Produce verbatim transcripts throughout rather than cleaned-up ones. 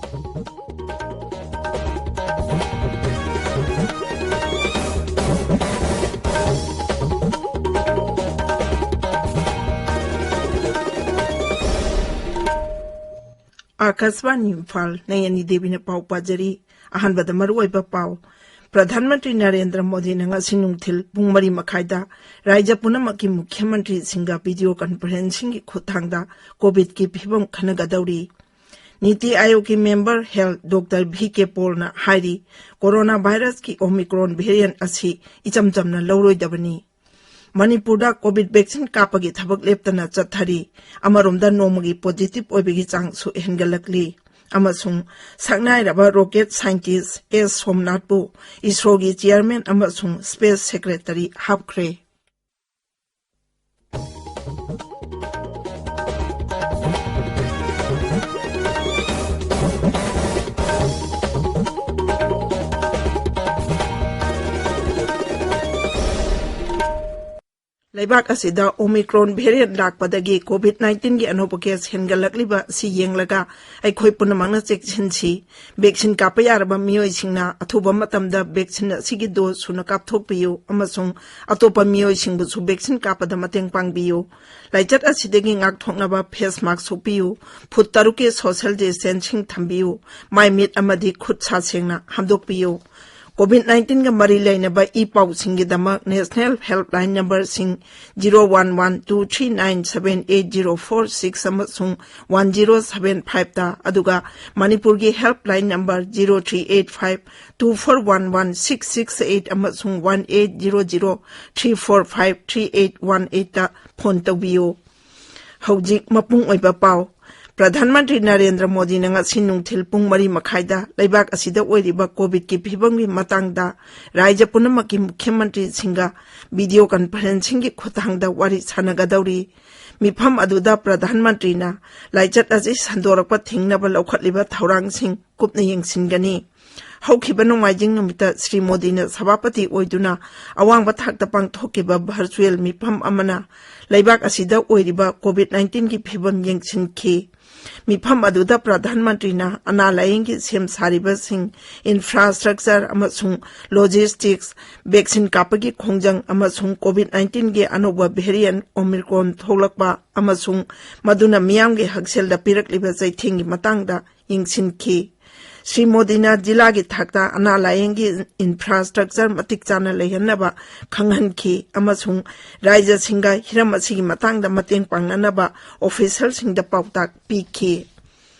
ꯑꯥꯀꯥꯁꯕꯥꯅꯤ ꯏꯝꯐꯥꯜ, ꯅꯌꯅꯤ ꯗꯦꯕꯤꯅ ꯄꯥꯎ ꯄꯥꯖꯔꯤ꯫ ꯑꯍꯥꯟꯕꯗ ꯃꯔꯨꯑꯣꯏꯕ ꯄꯥꯎ꯫ ꯄ꯭ꯔꯙꯥꯟ ꯃꯟꯇ꯭ꯔꯤ ꯅꯔꯦꯟꯗ꯭ꯔ ꯃꯣꯗꯤꯅ ꯉꯁꯤ ꯅꯨꯡꯊꯤꯜ ꯄꯨꯡ ꯃꯔꯤ ꯃꯈꯥꯏꯗ ꯔꯥꯖ꯭ꯌ ꯄꯨꯝꯅꯃꯛꯀꯤ ꯃꯨꯈ꯭ꯌ ꯃꯟꯇ꯭ꯔꯤꯁꯤꯡꯒ ꯚꯤꯗꯤꯑꯣ ꯀꯟꯐꯔꯦꯟꯁꯤꯡꯒꯤ ꯈꯨꯠꯊꯥꯡꯗ ꯀꯣꯚꯤꯗꯀꯤ ꯐꯤꯚꯝ ꯈꯟꯅꯒꯗꯧꯔꯤ꯫ ꯅꯤꯇꯤ ꯑꯥꯌꯣꯒꯀꯤ ꯃꯦꯝꯕꯔ ꯍꯦꯜꯊ ꯗꯣꯛꯇꯔ ꯚꯤ ꯀꯦ ꯄꯣꯜꯅ ꯍꯥꯏꯔꯤ, ꯀꯣꯔꯣꯅꯥ ꯚꯥꯏꯔꯁꯀꯤ ꯑꯣꯃꯤꯀ꯭ꯔꯣꯟ ꯚꯦꯔꯤꯌꯟꯠ ꯑꯁꯤ ꯏꯆꯝ ꯆꯝꯅ ꯂꯧꯔꯣꯏꯗꯕꯅꯤ꯫ ꯃꯅꯤꯄꯨꯔꯗ ꯀꯣꯚꯤꯗ ꯚꯦꯛꯁꯤꯟ ꯀꯥꯞꯄꯒꯤ ꯊꯕꯛ ꯂꯦꯞꯇꯅ ꯆꯠꯊꯔꯤ꯫ ꯑꯃꯔꯣꯝꯗ ꯅꯣꯡꯃꯒꯤ ꯄꯣꯖꯤꯇꯤꯚ ꯑꯣꯏꯕꯒꯤ ꯆꯥꯡꯁꯨ ꯍꯦꯟꯒꯠꯂꯛꯂꯤ꯫ ꯑꯃꯁꯨꯡ ꯁꯛꯅꯥꯏꯔꯕ ꯔꯣꯀꯦꯠ ꯁꯥꯏꯟꯇꯤꯁ ꯑꯦꯁ ꯁꯣꯝꯅꯥꯊꯄꯨ ꯏꯁꯔꯣꯒꯤ ꯆꯤꯌꯔꯃꯦꯟ ꯑꯃꯁꯨꯡ ꯁ꯭ꯄꯦꯁ ꯁꯦꯀ꯭ꯔꯦꯇꯔꯤ ꯍꯥꯞꯈ꯭ꯔꯦ꯫ ꯂꯩꯕꯥꯛ ꯑꯁꯤꯗ ꯑꯣꯃꯤꯀ꯭ꯔꯣꯟ ꯚꯦꯔꯤꯌꯟꯠ ꯂꯥꯛꯄꯗꯒꯤ ꯀꯣꯚꯤꯗ ꯅꯥꯏꯟꯇꯤꯟꯒꯤ ꯑꯅꯧꯕ ꯀꯦꯁ ꯍꯦꯟꯒꯠꯂꯛꯂꯤꯕ ꯑꯁꯤ ꯌꯦꯡꯂꯒ ꯑꯩꯈꯣꯏ ꯄꯨꯝꯅꯃꯛꯅ ꯆꯦꯛꯁꯤꯟꯁꯤ꯫ ꯚꯦꯛꯁꯤꯟ ꯀꯥꯞꯄ ꯌꯥꯔꯕ ꯃꯤꯑꯣꯏꯁꯤꯡꯅ ꯑꯊꯨꯕ ꯃꯇꯝꯗ ꯚꯦꯛꯁꯤꯟ ꯑꯁꯤꯒꯤ ꯗꯣꯖ ꯁꯨꯅ ꯀꯥꯞꯊꯣꯛꯄꯤꯌꯨ ꯑꯃꯁꯨꯡ ꯑꯇꯣꯞꯄ ꯃꯤꯑꯣꯏꯁꯤꯡꯕꯨꯁꯨ ꯚꯦꯛꯁꯤꯟ ꯀꯥꯞꯄꯗ ꯃꯇꯦꯡ ꯄꯥꯡꯕꯤꯌꯨ꯫ ꯂꯥꯏꯆꯠ ꯑꯁꯤꯗꯒꯤ ꯉꯥꯛꯊꯣꯛꯅꯕ ꯐꯦꯁ ꯃꯥꯁꯛ ꯎꯞꯄꯤꯌꯨ, ꯐꯨꯠ ꯇꯔꯨꯛꯀꯤ ꯁꯣꯁꯤꯌꯦꯜ ꯗꯤꯁꯇꯦꯟꯁꯤꯡ ꯊꯝꯕꯤꯌꯨ, ꯃꯥꯏ ꯃꯤꯠ ꯑꯃꯗꯤ ꯈꯨꯠ ꯁꯥ ꯁꯦꯡꯅ ꯍꯥꯝꯗꯣꯛꯄꯤꯌꯨ꯫ ꯀꯣꯚꯤꯗ ꯅꯥꯏꯟꯇꯤꯟꯒ ꯃꯔꯤ ꯂꯩꯅꯕ ꯏ ꯄꯥꯎꯁꯤꯡꯒꯤꯗꯃꯛ ꯅꯦꯁꯅꯦꯜ ꯍꯦꯜꯞꯂꯥꯏꯟ ꯅꯝꯕꯔꯁꯤꯡ zero one one two three nine seven eight zero four six ꯑꯃꯁꯨꯡ ꯋꯥꯟ ꯖꯤꯔꯣ ꯁꯚꯦꯟ ꯐꯥꯏꯚꯇ, ꯑꯗꯨꯒ ꯃꯅꯤꯄꯨꯔꯒꯤ helpline number zero three eight five two four one one six six eight ꯑꯃꯁꯨꯡ one eight zero zero three four five three eight one ꯑꯩꯠꯇ phone ꯇꯧꯕꯤꯌꯨ꯫ ꯍꯧꯖꯤꯛ ꯃꯄꯨꯡ ꯑꯣꯏꯕ ꯄꯥꯎ꯫ ꯄ꯭ꯔꯙꯥꯟ ꯃꯟꯇ꯭ꯔꯤ ꯅꯔꯦꯟꯗ꯭ꯔ ꯃꯣꯗꯤꯅ ꯉꯁꯤ ꯅꯨꯡꯊꯤꯜ ꯄꯨꯡ ꯃꯔꯤ ꯃꯈꯥꯏꯗ ꯂꯩꯕꯥꯛ ꯑꯁꯤꯗ ꯑꯣꯏꯔꯤꯕ ꯀꯣꯚꯤꯗꯀꯤ ꯐꯤꯚꯝꯒꯤ ꯃꯇꯥꯡꯗ ꯔꯥꯖ꯭ꯌ ꯄꯨꯝꯅꯃꯛꯀꯤ ꯃꯨꯈ꯭ꯌ ꯃꯟꯇ꯭ꯔꯤꯁꯤꯡꯒ ꯚꯤꯗꯤꯑꯣ ꯀꯟꯐꯔꯦꯟꯁꯤꯡꯒꯤ ꯈꯨꯠꯊꯥꯡꯗ ꯋꯥꯔꯤ ꯁꯥꯟꯅꯒꯗꯧꯔꯤ꯫ ꯃꯤꯐꯝ ꯑꯗꯨꯗ ꯄ꯭ꯔꯙꯥꯟ ꯃꯟꯇ꯭ꯔꯤꯅ ꯂꯥꯏꯆꯠ ꯑꯁꯤ ꯁꯟꯗꯣꯔꯛꯄ ꯊꯤꯡꯅꯕ ꯂꯧꯈꯠꯂꯤꯕ ꯊꯧꯔꯥꯡꯁꯤꯡ ꯀꯨꯞꯅ ꯌꯦꯡꯁꯤꯟꯒꯅꯤ꯫ ꯍꯧꯈꯤꯕ ꯅꯣꯡꯃꯥꯏꯖꯤꯡ ꯅꯨꯃꯤꯠꯇ ꯁ꯭ꯔꯤ ꯃꯣꯗꯤꯅ ꯁꯚꯥꯄꯇꯤ ꯑꯣꯏꯗꯨꯅ ꯑꯋꯥꯡꯕ ꯊꯥꯛꯇ ꯄꯥꯡꯊꯣꯛꯈꯤꯕ ꯚꯔꯆꯨꯑꯦꯜ ꯃꯤꯐꯝ ꯑꯃꯅ ꯂꯩꯕꯥꯛ ꯑꯁꯤꯗ ꯑꯣꯏꯔꯤꯕ ꯀꯣꯚꯤꯗ ꯅꯥꯏꯟꯇꯤꯟꯒꯤ ꯐꯤꯕꯝ ꯌꯦꯡꯁꯤꯟꯈꯤ꯫ ꯃꯤꯐꯝ ꯑꯗꯨꯗ ꯄ꯭ꯔꯙꯥꯟ ꯃꯟꯇ꯭ꯔꯤꯅ ꯑꯅꯥ ꯂꯥꯌꯦꯡꯒꯤ ꯁꯦꯝ ꯁꯥꯔꯤꯕꯁꯤꯡ, ꯏꯟꯐ꯭ꯔꯥꯁ꯭ꯇ꯭ꯔꯛꯆꯔ ꯑꯃꯁꯨꯡ ꯂꯣꯖꯤꯁꯇꯤꯛꯁ, ꯚꯦꯛꯁꯤꯟ ꯀꯥꯞꯄꯒꯤ ꯈꯣꯡꯖꯪ ꯑꯃꯁꯨꯡ ꯀꯣꯚꯤꯗ ꯅꯥꯏꯟꯇꯤꯟꯒꯤ ꯑꯅꯧꯕ ꯚꯦꯔꯤꯌꯦꯟꯠ ꯑꯣꯃꯤꯀ꯭ꯔꯣꯟ ꯊꯣꯛꯂꯛꯄ ꯑꯃꯁꯨꯡ ꯃꯗꯨꯅ ꯃꯤꯌꯥꯝꯒꯤ ꯍꯛꯁꯦꯜꯗ ꯄꯤꯔꯛꯂꯤꯕ ꯆꯩꯊꯦꯡꯒꯤ ꯃꯇꯥꯡꯗ ꯌꯦꯡꯁꯤꯟꯈꯤ꯫ ꯁ꯭ꯔꯤ ꯃꯣꯗꯤꯅ ꯖꯤꯂꯥꯒꯤ ꯊꯥꯛꯇ ꯑꯅꯥ ꯂꯥꯌꯦꯡꯒꯤ ꯏꯟꯐ꯭ꯔꯥꯁ꯭ꯇ꯭ꯔꯛꯆꯔ ꯃꯇꯤꯛ ꯆꯥꯅ ꯂꯩꯍꯟꯅꯕ ꯈꯪꯍꯟꯈꯤ ꯑꯃꯁꯨꯡ ꯔꯥꯖ꯭ꯌꯁꯤꯡꯒ ꯍꯤꯔꯝ ꯑꯁꯤꯒꯤ ꯃꯇꯥꯡꯗ ꯃꯇꯦꯡ ꯄꯥꯡꯅꯅꯕ ꯑꯣꯐꯤꯁꯔꯁꯤꯡꯗ ꯄꯥꯎꯇꯥꯛ ꯄꯤꯈꯤ꯫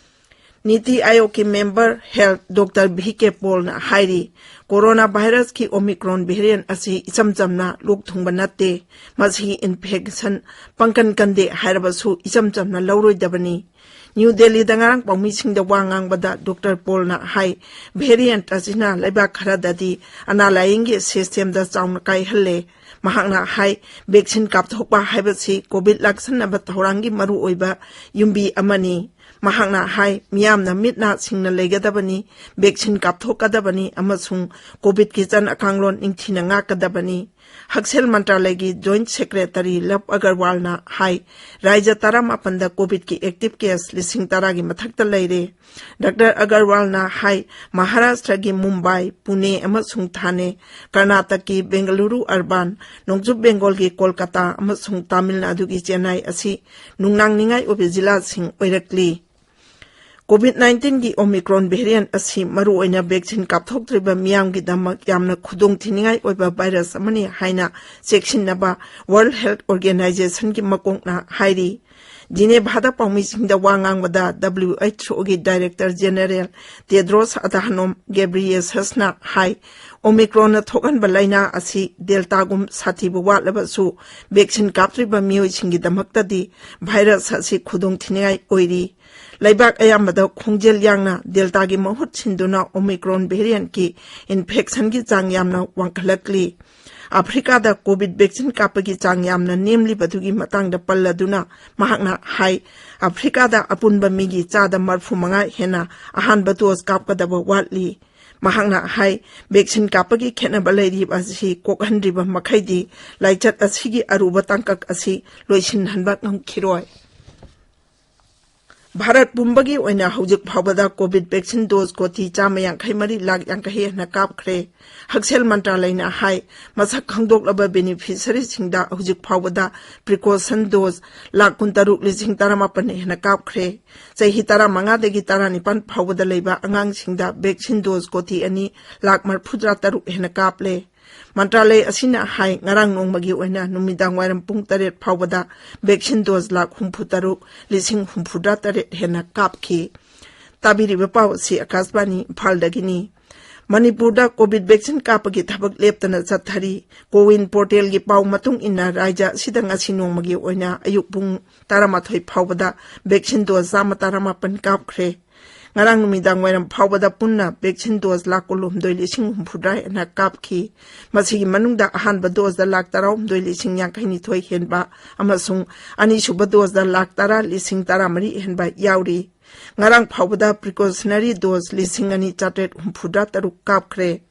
ꯅꯤꯇꯤ ꯑꯥꯌꯣꯒꯀꯤ ꯃꯦꯝꯕꯔ ꯍꯦꯜꯊ ꯗꯣꯛꯇꯔ ꯚꯤ ꯀꯦ ꯄꯣꯜꯅ ꯍꯥꯏꯔꯤ, ꯀꯣꯔꯣꯅꯥ ꯚꯥꯏꯔꯁꯀꯤ ꯑꯣꯃꯤꯀ꯭ꯔꯣꯟ ꯚꯦꯔꯤꯌꯦꯟꯠ ꯑꯁꯤ ꯏꯆꯝ ꯆꯝꯅ ꯂꯣꯛ ꯊꯨꯡꯕ ꯅꯠꯇꯦ, ꯃꯁꯤꯒꯤ ꯏꯟꯐꯦꯛꯁꯟ ꯄꯪꯀꯟ ꯀꯟꯗꯦ ꯍꯥꯏꯔꯕꯁꯨ ꯏꯆꯝ ꯆꯝꯅ ꯂꯧꯔꯣꯏꯗꯕꯅꯤ꯫ ꯅ꯭ꯌꯨ ꯗꯦꯜꯂꯤꯗ ꯉꯔꯥꯡ ꯄꯥꯎꯃꯤꯁꯤꯡꯗ ꯋꯥ ꯉꯥꯡꯕꯗ ꯗꯣꯛꯇꯔ ꯄꯣꯜꯅ ꯍꯥꯏ, ꯚꯦꯔꯤꯌꯦꯟꯠ ꯑꯁꯤꯅ ꯂꯩꯕꯥꯛ ꯈꯔꯗꯗꯤ ꯑꯅꯥ ꯂꯥꯌꯦꯡꯒꯤ ꯁꯤꯁꯇꯦꯝꯗ ꯆꯥꯎꯅ ꯀꯥꯏꯍꯜꯂꯦ꯫ ꯃꯍꯥꯛꯅ ꯍꯥꯏ, ꯚꯦꯛꯁꯤꯟ ꯀꯥꯞꯊꯣꯛꯄ ꯍꯥꯏꯕꯁꯤ ꯀꯣꯚꯤꯗ ꯂꯥꯛꯁꯟꯅꯕ ꯊꯧꯔꯥꯡꯒꯤ ꯃꯔꯨꯑꯣꯏꯕ ꯌꯨꯝꯕꯤ ꯑꯃꯅꯤ꯫ ꯃꯍꯥꯛꯅ ꯍꯥꯏ, ꯃꯤꯌꯥꯝꯅ ꯃꯤꯠ ꯅꯥ ꯁꯤꯡꯅ ꯂꯩꯒꯗꯕꯅꯤ, ꯚꯦꯛꯁꯤꯟ ꯀꯥꯞꯊꯣꯛꯀꯗꯕꯅꯤ ꯑꯃꯁꯨꯡ ꯀꯣꯚꯤꯗꯀꯤ ꯆꯠꯅ ꯀꯥꯡꯂꯣꯟ ꯅꯤꯡꯊꯤꯅ ꯉꯥꯛꯀꯗꯕꯅꯤ꯫ ꯍꯛꯁꯦꯜ ꯃꯟꯇ꯭ꯔꯥꯂꯌꯒꯤ ꯖꯣꯏꯟꯠ ꯁꯦꯀ꯭ꯔꯦꯇꯔꯤ ꯂꯚ ꯑꯒꯔꯋꯥꯜꯅ ꯍꯥꯏ, ꯔꯥꯖ꯭ꯌ ꯇꯔꯥꯃꯥꯄꯟꯗ ꯀꯣꯚꯤꯗꯀꯤ ꯑꯦꯛꯇꯤꯚ ꯀꯦꯁ ꯂꯤꯁꯤꯡ ꯇꯔꯥꯒꯤ ꯃꯊꯛꯇ ꯂꯩꯔꯦ꯫ ꯗꯥꯛꯇꯔ ꯑꯒꯔꯋꯥꯜꯅ ꯍꯥꯏ, ꯃꯍꯥꯔꯥꯁꯇ꯭ꯔꯒꯤ ꯃꯨꯝꯕꯥꯏ, ꯄꯨꯅꯦ ꯑꯃꯁꯨꯡ ꯊꯥꯅꯦ, ꯀꯔꯅꯥꯇꯛꯀꯤ ꯕꯦꯡꯒꯂꯨꯔꯨ ꯑꯔꯕꯥꯟ, ꯅꯣꯡꯆꯨꯞ ꯕꯦꯡꯒꯣꯜꯒꯤ ꯀꯣꯜꯀꯇꯥ ꯑꯃꯁꯨꯡ ꯇꯥꯃꯤꯜ ꯅꯥꯗꯨꯒꯤ ꯆꯦꯟꯅꯥꯏ ꯑꯁꯤ ꯅꯨꯡꯅꯥꯡꯅꯤꯡꯉꯥꯏ ꯑꯣꯏꯕ ꯖꯤꯂꯥꯁꯤꯡ ꯑꯣꯏꯔꯛꯂꯤ꯫ ꯀꯣꯚꯤꯗ ꯅꯥꯏꯟꯇꯤꯟꯒꯤ ꯑꯣꯃꯤꯀ꯭ꯔꯣꯟ ꯚꯦꯔꯤꯌꯦꯟꯠ ꯑꯁꯤ ꯃꯔꯨꯑꯣꯏꯅ ꯚꯦꯛꯁꯤꯟ ꯀꯥꯞꯊꯣꯛꯇ꯭ꯔꯤꯕ ꯃꯤꯌꯥꯝꯒꯤꯗꯃꯛ ꯌꯥꯝꯅ ꯈꯨꯗꯣꯡꯊꯤꯅꯤꯡꯉꯥꯏ ꯑꯣꯏꯕ ꯚꯥꯏꯔꯁ ꯑꯃꯅꯤ ꯍꯥꯏꯅ ꯆꯦꯛꯁꯤꯟꯅꯕ ꯋꯥꯔꯜꯗ ꯍꯦꯜꯊ ꯑꯣꯔꯒꯦꯅꯥꯏꯖꯦꯁꯟꯒꯤ ꯃꯀꯣꯛꯅ ꯍꯥꯏꯔꯤ꯫ ꯖꯤꯅꯦꯚꯥꯗ ꯄꯥꯎꯃꯤꯁꯤꯡꯗ ꯋꯥ ꯉꯥꯡꯕꯗ ꯗꯕ꯭ꯂꯤꯎ ꯑꯩꯆ ꯑꯣꯒꯤ ꯗꯥꯏꯔꯦꯛꯇꯔ ꯖꯦꯅꯔꯦꯜ ꯇꯦꯗ꯭ꯔꯣꯁ ꯑꯗꯍꯥꯅꯣꯝ ꯒꯦꯕ꯭ꯔꯤꯌꯦꯁꯁꯅ ꯍꯥꯏ, ꯑꯣꯃꯤꯀ꯭ꯔꯣꯟꯅ ꯊꯣꯛꯍꯟꯕ ꯂꯥꯏꯅꯥ ꯑꯁꯤ ꯗꯦꯜꯇꯥꯒꯨꯝ ꯁꯥꯊꯤꯕ ꯋꯥꯠꯂꯕꯁꯨ, ꯚꯦꯛꯁꯤꯟ ꯀꯥꯞꯇ꯭ꯔꯤꯕ ꯃꯤꯑꯣꯏꯁꯤꯡꯒꯤꯗꯃꯛꯇꯗꯤ ꯚꯥꯏꯔꯁ ꯑꯁꯤ ꯈꯨꯗꯣꯡꯊꯤꯅꯤꯡꯉꯥꯏ ꯑꯣꯏꯔꯤ꯫ ꯂꯩꯕꯥꯛ ꯑꯌꯥꯝꯕꯗ ꯈꯣꯡꯖꯦꯜ ꯌꯥꯡꯅ ꯗꯦꯜꯇꯥꯒꯤ ꯃꯍꯨꯠ ꯁꯤꯟꯗꯨꯅ ꯑꯣꯃꯤꯀ꯭ꯔꯣꯟ ꯚꯦꯔꯤꯌꯦꯟꯠꯀꯤ ꯏꯟꯐꯦꯛꯁꯟꯒꯤ ꯆꯥꯡ ꯌꯥꯝꯅ ꯋꯥꯡꯈꯠꯂꯛꯂꯤ꯫ ꯑꯐ꯭ꯔꯤꯀꯥꯗ ꯀꯣꯚꯤꯗ ꯚꯦꯛꯁꯤꯟ ꯀꯥꯞꯄꯒꯤ ꯆꯥꯡ ꯌꯥꯝꯅ ꯅꯦꯝꯂꯤꯕꯗꯨꯒꯤ ꯃꯇꯥꯡꯗ ꯄꯜꯂꯗꯨꯅ ꯃꯍꯥꯛꯅ ꯍꯥꯏ, ꯑꯐ꯭ꯔꯤꯀꯥꯗ ꯑꯄꯨꯟꯕ ꯃꯤꯒꯤ ꯆꯥꯗ ꯃꯔꯐꯨ ꯃꯉꯥ ꯍꯦꯟꯅ ꯑꯍꯥꯟꯕ ꯗꯣꯁ ꯀꯥꯞꯀꯗꯕ ꯋꯥꯠꯂꯤ꯫ ꯃꯍꯥꯛꯅ ꯍꯥꯏ, ꯚꯦꯛꯁꯤꯟ ꯀꯥꯞꯄꯒꯤ ꯈꯦꯠꯅꯕ ꯂꯩꯔꯤꯕ ꯑꯁꯤ ꯀꯣꯛꯍꯟꯗ꯭ꯔꯤꯕ ꯃꯈꯩꯗꯤ ꯂꯥꯏꯆꯠ ꯑꯁꯤꯒꯤ ꯑꯔꯨꯕ ꯇꯥꯡꯀꯛ ꯑꯁꯤ ꯂꯣꯏꯁꯤꯟꯍꯟꯕ ꯉꯝꯈꯤꯔꯣꯏ꯫ ꯚꯥꯔꯠ ꯄꯨꯝꯕꯒꯤ ꯑꯣꯏꯅ ꯍꯧꯖꯤꯛ ꯐꯥꯎꯕꯗ ꯀꯣꯚꯤꯗ ꯚꯦꯛꯁꯤꯟ ꯗꯣꯁ ꯀꯣꯇꯤ ꯆꯥꯝꯃ ꯌꯥꯡꯈꯩ ꯃꯔꯤ ꯂꯥꯈ ꯌꯥꯡꯈꯩ ꯍꯦꯟꯅ ꯀꯥꯞꯈ꯭ꯔꯦ꯫ ꯍꯛꯁꯦꯜ ꯃꯟꯇ꯭ꯔꯥꯂꯌꯅ ꯍꯥꯏ, ꯃꯁꯛ ꯈꯪꯗꯣꯛꯂꯕ ꯕꯦꯅꯤꯐꯤꯁꯔꯤꯁꯤꯡꯗ ꯍꯧꯖꯤꯛ ꯐꯥꯎꯕꯗ ꯄ꯭ꯔꯤꯀꯣꯁꯟ ꯗꯣꯁ ꯂꯥꯈ ꯀꯨꯟꯇꯔꯨꯛ ꯂꯤꯁꯤꯡ ꯇꯔꯥꯃꯥꯄꯟ ꯍꯦꯟꯅ ꯀꯥꯞꯈ꯭ꯔꯦ꯫ ꯆꯍꯤ ꯇꯔꯥꯃꯉꯥꯗꯒꯤ ꯇꯔꯥꯅꯤꯄꯥꯟ ꯐꯥꯎꯕꯗ ꯂꯩꯕ ꯑꯉꯥꯡꯁꯤꯡꯗ ꯚꯦꯛꯁꯤꯟ ꯗꯣꯁ ꯀꯣꯇꯤ ꯑꯅꯤ ꯂꯥꯈ ꯃꯔꯤꯐꯨꯇꯔꯥ ꯇꯔꯨꯛ ꯍꯦꯟꯅ ꯀꯥꯞꯂꯦ꯫ ꯃꯟꯇ꯭ꯔꯥꯂꯌ ꯑꯁꯤꯅ ꯍꯥꯏ, ꯉꯔꯥꯡ ꯅꯣꯡꯃꯒꯤ ꯑꯣꯏꯅ ꯅꯨꯃꯤꯗꯥꯡ ꯋꯥꯏꯔꯝ ꯄꯨꯡ ꯇꯔꯦꯠ ꯐꯥꯎꯕꯗ ꯚꯦꯛꯁꯤꯟ ꯗꯣꯁ ꯂꯥꯈ ꯍꯨꯝꯐꯨꯇꯔꯨꯛ ꯂꯤꯁꯤꯡ ꯍꯨꯝꯐꯨꯇꯔꯥ ꯇꯔꯦꯠ ꯍꯦꯟꯅ ꯀꯥꯞꯈꯤ꯫ ꯇꯥꯕꯤꯔꯤꯕ ꯄꯥꯎ ꯑꯁꯤ ꯑꯥꯀꯥꯁꯕꯥꯅꯤ ꯏꯝꯐꯥꯜꯗꯒꯤꯅꯤ꯫ ꯃꯅꯤꯄꯨꯔꯗ ꯀꯣꯚꯤꯗ ꯚꯦꯛꯁꯤꯟ ꯀꯥꯞꯄꯒꯤ ꯊꯕꯛ ꯂꯦꯞꯇꯅ ꯆꯠꯊꯔꯤ꯫ ꯀꯣꯋꯤꯟ ꯄꯣꯔꯇꯦꯜꯒꯤ ꯄꯥꯎ ꯃꯇꯨꯡ ꯏꯟꯅ, ꯔꯥꯖ꯭ꯌ ꯑꯁꯤꯗ ꯉꯁꯤ ꯅꯣꯡꯃꯒꯤ ꯑꯣꯏꯅ ꯑꯌꯨꯛ ꯄꯨꯡ ꯇꯔꯥꯃꯥꯊꯣꯏ ꯐꯥꯎꯕꯗ ꯚꯦꯛꯁꯤꯟ ꯗꯣꯁ ꯆꯥꯝꯃ ꯇꯔꯥꯃꯥꯄꯟ ꯀꯥꯞꯈ꯭ꯔꯦ꯫ ꯉꯔꯥꯡ ꯅꯨꯃꯤꯗꯥꯡ ꯋꯥꯏꯔꯝ ꯐꯥꯎꯕꯗ ꯄꯨꯟꯅ ꯚꯦꯛꯁꯤꯟ ꯗꯣꯁ ꯂꯥꯈ ꯀꯨꯟꯍꯨꯝꯗꯣꯏ ꯂꯤꯁꯤꯡ ꯍꯨꯝꯐꯨꯇꯔꯥ ꯍꯦꯟꯅ ꯀꯥꯞꯈꯤ꯫ ꯃꯁꯤꯒꯤ ꯃꯅꯨꯡꯗ ꯑꯍꯥꯟꯕ ꯗꯣꯁꯇ ꯂꯥꯈ ꯇꯔꯥꯍꯨꯝꯗꯣꯏ ꯂꯤꯁꯤꯡ ꯌꯥꯡꯈꯩꯅꯤꯊꯣꯏ ꯍꯦꯟꯕ ꯑꯃꯁꯨꯡ ꯑꯅꯤꯁꯨꯕ ꯗꯣꯁꯇ ꯂꯥꯈ ꯇꯔꯥ ꯂꯤꯁꯤꯡ ꯇꯔꯥꯃꯔꯤ ꯍꯦꯟꯕ ꯌꯥꯎꯔꯤ꯫ ꯉꯔꯥꯡ ꯐꯥꯎꯕꯗ ꯄ꯭ꯔꯤꯀꯣꯁꯅꯔꯤ ꯗꯣꯁ ꯂꯤꯁꯤꯡ ꯑꯅꯤ ꯆꯥꯇ꯭ꯔꯦꯠ ꯍꯨꯝꯐꯨꯇꯔꯥ ꯇꯔꯨꯛ ꯀꯥꯞꯈ꯭ꯔꯦ꯫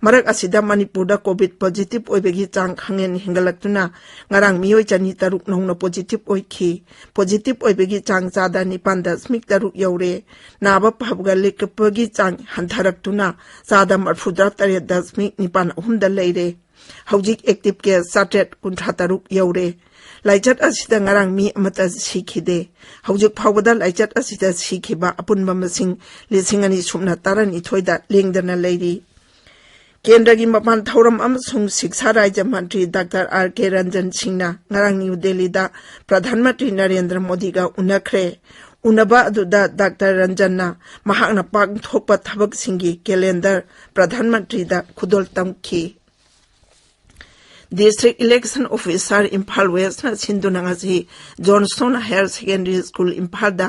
ꯃꯔꯛ ꯑꯁꯤꯗ ꯃꯅꯤꯄꯨꯔꯗ ꯀꯣꯚꯤꯗ ꯄꯣꯖꯤꯇꯤꯚ ꯑꯣꯏꯕꯒꯤ ꯆꯥꯡ ꯈꯪꯍꯦꯟ ꯍꯦꯟꯒꯠꯂꯛꯇꯨꯅ ꯉꯔꯥꯡ ꯃꯤꯑꯣꯏ ꯆꯅꯤ ꯇꯔꯨꯛ ꯅꯧꯅ ꯄꯣꯖꯤꯇꯤꯚ ꯑꯣꯏꯈꯤ꯫ ꯄꯣꯖꯤꯇꯤꯚ ꯑꯣꯏꯕꯒꯤ ꯆꯥꯡ ꯆꯥꯗ ꯅꯤꯄꯥꯟ ꯗꯁꯃꯤꯛ ꯇꯔꯨꯛ ꯌꯧꯔꯦ꯫ ꯅꯥꯕ ꯐꯕꯒ ꯂꯦꯞꯄꯒꯤ ꯆꯥꯡ ꯍꯟꯊꯔꯛꯇꯨꯅ ꯆꯥꯗ ꯃꯔꯤꯐꯨꯇꯔꯥ ꯇꯔꯦꯠ ꯗꯁꯃꯤꯛ ꯅꯤꯄꯥꯟ ꯑꯍꯨꯝꯗ ꯂꯩꯔꯦ꯫ ꯍꯧꯖꯤꯛ ꯑꯦꯛꯇꯤꯚ ꯀꯦꯁ ꯆꯥꯇ꯭ꯔꯦꯠ ꯀꯨꯟꯊ꯭ꯔꯥ ꯇꯔꯨꯛ ꯌꯧꯔꯦ꯫ ꯂꯥꯏꯆꯠ ꯑꯁꯤꯗ ꯉꯔꯥꯡ ꯃꯤ ꯑꯃꯠꯇ ꯁꯤꯈꯤꯗꯦ꯫ ꯍꯧꯖꯤꯛ ꯐꯥꯎꯕꯗ ꯂꯥꯏꯆꯠ ꯑꯁꯤꯗ ꯁꯤꯈꯤꯕ ꯑꯄꯨꯟꯕ ꯃꯁꯤꯡ ꯂꯤꯁꯤꯡ ꯑꯅꯤ ꯁꯨꯞꯅ ꯇꯔꯥꯅꯤꯊꯣꯏꯗ ꯂꯦꯡꯗꯅ ꯂꯩꯔꯤ꯫ ꯀꯦꯟꯗ꯭ꯔꯒꯤ ꯃꯄꯥꯟ ꯊꯧꯔꯝ ꯑꯃꯁꯨꯡ ꯁꯤꯛꯁꯥ ꯔꯥꯖ꯭ꯌ ꯃꯟꯇ꯭ꯔꯤ ꯗꯥꯛꯇꯔ ꯑꯥꯔ ꯀꯦ ꯔꯟꯖꯟ ꯁꯤꯡꯅ ꯉꯔꯥꯡ ꯅ꯭ꯌꯨ ꯗꯦꯜꯂꯤꯗ ꯄ꯭ꯔꯙꯥꯟ ꯃꯟꯇ꯭ꯔꯤ ꯅꯔꯦꯟꯗ꯭ꯔ ꯃꯣꯗꯤꯒ ꯎꯅꯈ꯭ꯔꯦ꯫ ꯎꯅꯕ ꯑꯗꯨꯗ ꯗꯥꯛꯇꯔ ꯔꯟꯖꯟꯅ ꯃꯍꯥꯛꯅ ꯄꯥꯡꯊꯣꯛꯄ ꯊꯕꯛꯁꯤꯡꯒꯤ ꯀꯦꯂꯦꯟꯗꯔ ꯄ꯭ꯔꯙꯥꯟ ꯃꯟꯇ꯭ꯔꯤꯗ ꯈꯨꯗꯣꯜ ꯇꯝꯈꯤ꯫ ꯗꯤꯁꯇ꯭ꯔꯤꯛ ꯏꯂꯦꯛꯁꯟ ꯑꯣꯐꯤꯁꯥꯔ ꯏꯝꯐꯥꯜ ꯋꯦꯁꯅ ꯁꯤꯟꯗꯨꯅ ꯉꯁꯤ ꯖꯣꯟꯁꯇꯣꯟ ꯍꯥꯌꯔ ꯁꯦꯀꯦꯟꯗꯔꯤ ꯁ꯭ꯀꯨꯜ ꯏꯝꯐꯥꯜꯗ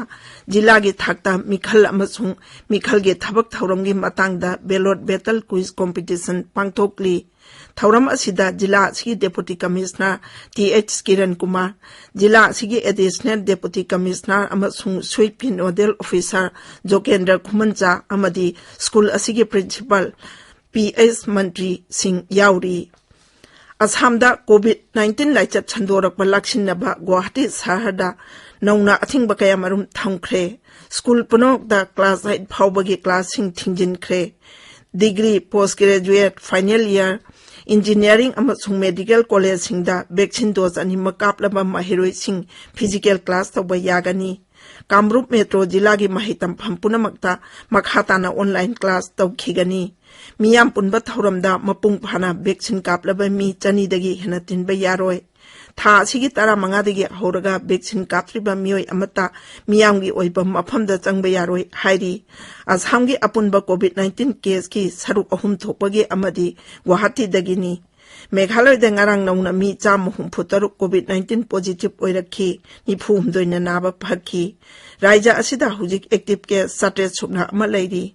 ꯖꯤꯂꯥꯒꯤ ꯊꯥꯛꯇ ꯃꯤꯈꯜ ꯑꯃꯁꯨꯡ ꯃꯤꯈꯜꯒꯤ ꯊꯕꯛ ꯊꯧꯔꯝꯒꯤ ꯃꯇꯥꯡꯗ ꯕꯦꯂꯣꯠ ꯕꯦꯇꯜ ꯀ꯭ꯋꯤꯖ ꯀꯣꯝꯄꯤꯇꯤꯁꯟ ꯄꯥꯡꯊꯣꯛꯂꯤ꯫ ꯊꯧꯔꯝ ꯑꯁꯤꯗ ꯖꯤꯂꯥ ꯑꯁꯤꯒꯤ Deputy Commissioner T H Kiran Kumar, ꯖꯤꯂꯥ ꯑꯁꯤꯒꯤ Additional Deputy Commissioner ꯑꯃꯁꯨꯡ sweep ꯀꯤ Nodal Officer ꯖꯣꯒꯦꯟꯗ꯭ꯔ ꯈꯨꯃꯟꯆꯥ ꯑꯃꯗꯤ ꯁ꯭ꯀꯨꯜ ꯑꯁꯤꯒꯤ Principal ꯄꯤ ꯑꯩꯆ ꯃꯟꯇ꯭ꯔꯤ ꯁꯤꯡ ꯌꯥꯎꯔꯤ꯫ ꯑꯁꯥꯝꯗ COVID nineteen ꯂꯥꯏꯆꯠ ꯁꯟꯗꯣꯔꯛꯄ ꯂꯥꯛꯁꯤꯟꯅꯕ ꯒꯨꯋꯥꯍꯥꯇꯤ ꯁꯍꯔꯗ ꯅꯧꯅ ꯑꯊꯤꯡꯕ ꯀꯌꯥꯃꯔꯨꯝ ꯊꯝꯈ꯭ꯔꯦ꯫ ꯁ꯭ꯀꯨꯜ ꯄꯨꯝꯅꯃꯛꯇ class eight ꯐꯥꯎꯕꯒꯤ class ꯁꯤꯡ ꯊꯤꯡꯖꯤꯟꯈ꯭ꯔꯦ꯫ Degree, post graduate, final year, engineering ꯑꯃꯁꯨꯡ medical college ꯁꯤꯡꯗ vaccine dose ꯑꯅꯤꯃꯛ ꯀꯥꯞꯂꯕ ꯃꯍꯩꯔꯣꯏꯁꯤꯡ physical class ꯇꯧꯕ ꯌꯥꯒꯅꯤ꯫ ꯀꯥꯃꯔꯨꯞ ꯃꯦꯇ꯭ꯔꯣ ꯖꯤꯂꯥꯒꯤ ꯃꯍꯩ ꯇꯝꯐꯝ ꯄꯨꯝꯅꯃꯛꯇ ꯃꯈꯥ ꯇꯥꯅ online class ꯇꯧꯈꯤꯒꯅꯤ꯫ ꯃꯤꯌꯥꯝ ꯄꯨꯟꯕ ꯊꯧꯔꯝꯗ ꯃꯄꯨꯡ ꯐꯥꯅ vaccine ꯀꯥꯞꯂꯕ ꯃꯤ ꯆꯅꯤꯗꯒꯤ ꯍꯦꯟꯅ ꯇꯤꯟꯕ ꯌꯥꯔꯣꯏ꯫ ꯊꯥ ꯑꯁꯤꯒꯤ ꯇꯔꯥꯃꯉꯥꯗꯒꯤ ꯍꯧꯔꯒ vaccine ꯀꯥꯞꯇ꯭ꯔꯤꯕ ꯃꯤꯑꯣꯏ ꯑꯃꯠꯇ ꯃꯤꯌꯥꯝꯒꯤ ꯑꯣꯏꯕ ꯃꯐꯝꯗ ꯆꯪꯕ ꯌꯥꯔꯣꯏ ꯍꯥꯏꯔꯤ꯫ ꯑꯁꯥꯝꯒꯤ ꯑꯄꯨꯟꯕ COVID nineteen case ꯀꯤ ꯁꯔꯨꯛ ꯑꯍꯨꯝ ꯊꯣꯛꯄꯒꯤ ꯑꯃꯗꯤ ꯒꯨꯋꯥꯍꯥꯇꯤꯗꯒꯤꯅꯤ꯫ ꯃꯦꯘꯥꯂꯌꯗ ꯉꯔꯥꯡ ꯅꯧꯅ ꯃꯤ ꯆꯥꯝꯃ ꯍꯨꯝꯐꯨ ꯇꯔꯨꯛ COVID nineteen positive ꯑꯣꯏꯔꯛꯈꯤ, ꯅꯤꯐꯨ ꯍꯨꯝꯗꯣꯏꯅ ꯅꯥꯕ ꯐꯈꯤ꯫ ꯔꯥꯖ꯭ꯌ ꯑꯁꯤꯗ ꯍꯧꯖꯤꯛ active case ꯆꯥꯇ꯭ꯔꯦꯠ ꯁꯨꯞꯅ ꯑꯃ ꯂꯩꯔꯤ꯫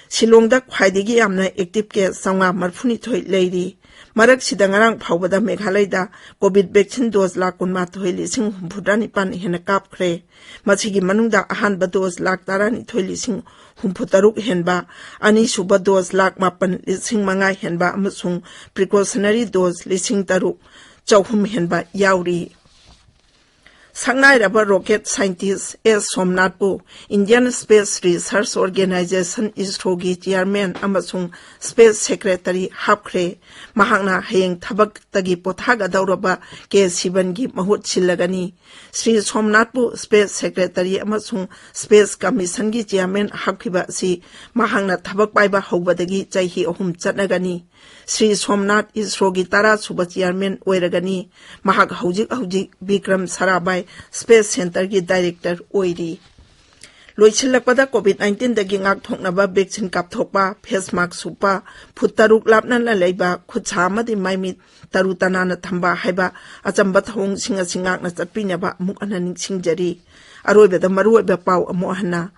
ꯁꯤꯂꯣꯡꯗ ꯈ꯭ꯋꯥꯏꯗꯒꯤ ꯌꯥꯝꯅ active case ꯆꯥꯝꯃꯉꯥ ꯃꯔꯤꯐꯨꯅꯤꯊꯣꯏ ꯂꯩꯔꯤ꯫ ꯃꯔꯛꯁꯤꯗ ꯉꯔꯥꯡ ꯐꯥꯎꯕꯗ ꯃꯦꯘꯥꯂꯌꯗ COVID vaccine dose ꯂꯥꯈ ꯀꯨꯟꯃꯥꯊꯣꯏ ꯂꯤꯁꯤꯡ ꯍꯨꯝꯐꯨꯇꯔꯥ ꯅꯤꯄꯥꯟ ꯍꯦꯟꯅ ꯀꯥꯞꯈ꯭ꯔꯦ꯫ ꯃꯁꯤꯒꯤ ꯃꯅꯨꯡꯗ ꯑꯍꯥꯟꯕ dose ꯂꯥꯈ ꯇꯔꯥꯅꯤꯊꯣꯏ ꯂꯤꯁꯤꯡ ꯍꯨꯝꯐꯨꯇꯔꯨꯛ ꯍꯦꯟꯕ, ꯑꯅꯤꯁꯨꯕ dose ꯂꯥꯈ ꯃꯥꯄꯟ ꯂꯤꯁꯤꯡ ꯃꯉꯥ ꯍꯦꯟꯕ ꯑꯃꯁꯨꯡ precautionary dose ꯂꯤꯁꯤꯡ ꯇꯔꯨꯛ ꯆꯍꯨꯝ ꯍꯦꯟꯕ ꯌꯥꯎꯔꯤ꯫ ꯁꯛꯅꯥꯏꯔꯕ rocket scientist ꯑꯦꯁ ꯁꯣꯝꯅꯥꯊꯄꯨ Indian Space Research Organisation, ISRO ꯒꯤ chairman ꯑꯃꯁꯨꯡ space secretary ꯍꯥꯞꯈ꯭ꯔꯦ꯫ ꯃꯍꯥꯛꯅ ꯍꯌꯦꯡ ꯊꯕꯛꯇꯒꯤ ꯄꯣꯊꯥꯒꯗꯧꯔꯕ ꯀꯦ ꯁꯤꯕꯟꯒꯤ ꯃꯍꯨꯠ ꯁꯤꯜꯂꯒꯅꯤ꯫ ꯁ꯭ꯔꯤ ꯁꯣꯝꯅꯥꯊꯄꯨ space secretary ꯑꯃꯁꯨꯡ space commission ꯒꯤ chairman ꯍꯥꯞꯈꯤꯕ ꯑꯁꯤ ꯃꯍꯥꯛꯅ ꯊꯕꯛ ꯄꯥꯏꯕ ꯍꯧꯕꯗꯒꯤ ꯆꯍꯤ ꯑꯍꯨꯝ ꯆꯠꯅꯒꯅꯤ꯫ ꯁ꯭ꯔꯤ ꯁꯣꯝꯅꯥꯊ ISRO ꯒꯤ ꯇꯔꯥ ꯁꯨꯕ chairman ꯑꯣꯏꯔꯒꯅꯤ꯫ ꯃꯍꯥꯛ ꯍꯧꯖꯤꯛ ꯍꯧꯖꯤꯛ ꯕꯤꯀ꯭ꯔꯝ ꯁꯥꯔꯥꯚꯥꯏ Space Centre ꯒꯤ director ꯑꯣꯏꯔꯤ꯫ ꯂꯣꯏꯁꯤꯜꯂꯛꯄꯗ, COVID nineteen ꯗꯒꯤ ꯉꯥꯛꯊꯣꯛꯅꯕ vaccine ꯀꯥꯞꯊꯣꯛꯄ, face mask ꯎꯞꯄ, ꯐꯨꯠ ꯇꯔꯨꯛ ꯂꯥꯞꯅꯅ ꯂꯩꯕ, ꯈꯨꯠ ꯁꯥ ꯑꯃꯗꯤ ꯃꯥꯏꯃꯤꯠ ꯇꯔꯨ ꯇꯅꯥꯟꯅ ꯊꯝꯕ ꯍꯥꯏꯕ ꯑꯆꯝꯕ ꯊꯧꯑꯣꯡꯁꯤꯡ ꯑꯁꯤ ꯉꯥꯛꯅ ꯆꯠꯄꯤꯅꯕ ꯑꯃꯨꯛ ꯍꯟꯅ ꯅꯤꯡꯁꯤꯡꯖꯔꯤ꯫ ꯑꯔꯣꯏꯕꯗ ꯃꯔꯨꯑꯣꯏꯕ ꯄꯥꯎ ꯑꯃꯨꯛ ꯍꯟꯅ꯫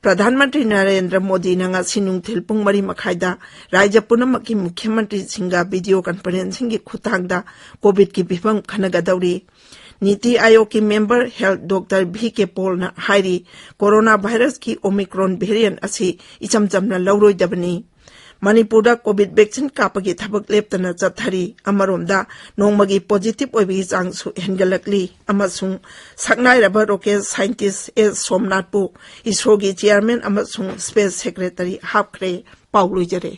ꯄ꯭ꯔꯙꯥꯟ ꯃꯟꯇ꯭ꯔꯤ ꯅꯔꯦꯟꯗ꯭ꯔ ꯃꯣꯗꯤꯅ ꯉꯁꯤ ꯅꯨꯡꯊꯤꯜ ꯄꯨꯡ ꯃꯔꯤ ꯃꯈꯥꯏꯗ ꯔꯥꯖ꯭ꯌ ꯄꯨꯝꯅꯃꯛꯀꯤ ꯃꯨꯈ꯭ꯌ ꯃꯟꯇ꯭ꯔꯤꯁꯤꯡꯒ ꯚꯤꯗꯤꯑꯣ ꯀꯟꯐꯔꯦꯟꯁꯤꯡꯒꯤ ꯈꯨꯠꯊꯥꯡꯗ ꯀꯣꯚꯤꯗꯀꯤ ꯐꯤꯚꯝ ꯈꯟꯅꯒꯗꯧꯔꯤ꯫ ꯅꯤꯇꯤ ꯑꯥꯌꯣꯒꯀꯤ ꯃꯦꯝꯕꯔ ꯍꯦꯜꯊ ꯗꯣꯛꯇꯔ ꯚꯤ ꯀꯦ ꯄꯣꯜꯅ ꯍꯥꯏꯔꯤ, ꯀꯣꯔꯣꯅꯥ ꯚꯥꯏꯔꯁꯀꯤ ꯑꯣꯃꯤꯀ꯭ꯔꯣꯟ ꯚꯦꯔꯤꯌꯟ ꯑꯁꯤ ꯏꯆꯝ ꯆꯝꯅ ꯂꯧꯔꯣꯏꯗꯕꯅꯤ꯫ ꯃꯅꯤꯄꯨꯔꯗ ꯀꯣꯚꯤꯗ ꯚꯦꯛꯁꯤꯟ ꯀꯥꯞꯄꯒꯤ ꯊꯕꯛ ꯂꯦꯞꯇꯅ ꯆꯠꯊꯔꯤ꯫ ꯑꯃꯔꯣꯝꯗ ꯅꯣꯡꯃꯒꯤ ꯄꯣꯖꯤꯇꯤꯚ ꯑꯣꯏꯕꯒꯤ ꯆꯥꯡꯁꯨ ꯍꯦꯟꯒꯠꯂꯛꯂꯤ ꯑꯃꯁꯨꯡ ꯁꯛꯅꯥꯏꯔꯕ ꯔꯣꯀꯦꯠ ꯁꯥꯏꯟꯇꯤꯁ ꯑꯦꯁ ꯁꯣꯝꯅꯥꯊꯄꯨ ꯏꯁꯔꯣꯒꯤ ꯆꯤꯌꯥꯔꯃꯦꯟ ꯑꯃꯁꯨꯡ ꯁ꯭ꯄꯦꯁ ꯁꯦꯀ꯭ꯔꯦꯇꯔꯤ ꯍꯥꯞꯈ꯭ꯔꯦ꯫ ꯄꯥꯎ ꯂꯣꯏꯖꯔꯦ꯫